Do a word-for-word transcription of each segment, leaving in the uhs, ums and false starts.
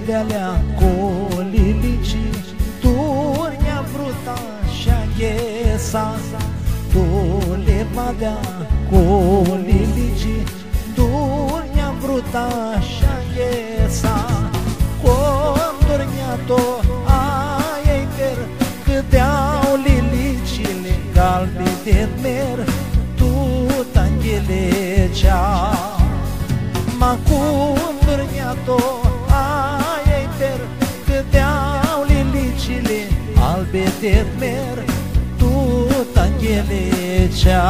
Lea cu lilici, durnja vruta sh-anghesa, tu livadea cu lilici, durnja vruta sh-anghesa, cu durnja to ai per, cãt deau lilicili galbi di mer, tut anghilicea. Ma cu durnja to ai per, cãt deau lilicili albi di mer, tut anghilicea.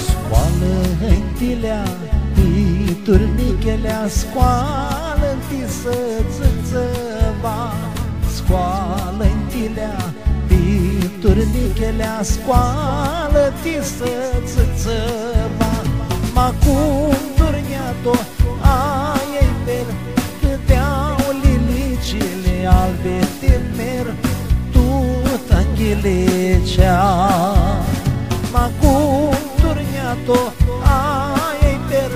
Scoalã-nti lea, pi turnichelea, scoalã-nti s-dzãc tsiva, scoalã-nti lea, pi turnichelea, scoalã-ti s-dzãc tsiva, ma cu durnja to ai per, cãt deau lilicili albi di mer, tut anghilicea. Ma cu durnja to ai per,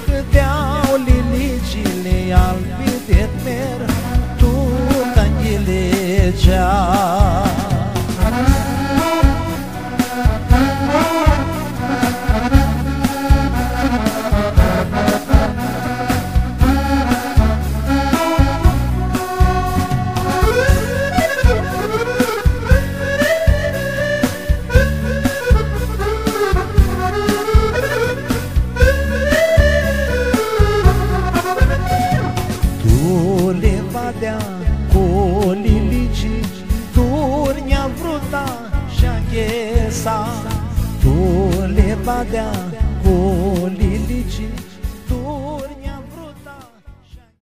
cãt deau lilicili albi di mer, tut anghilicea. Tu livadea cu lilici, durnja vruta sh-anghesa, tu livadea cu lilici,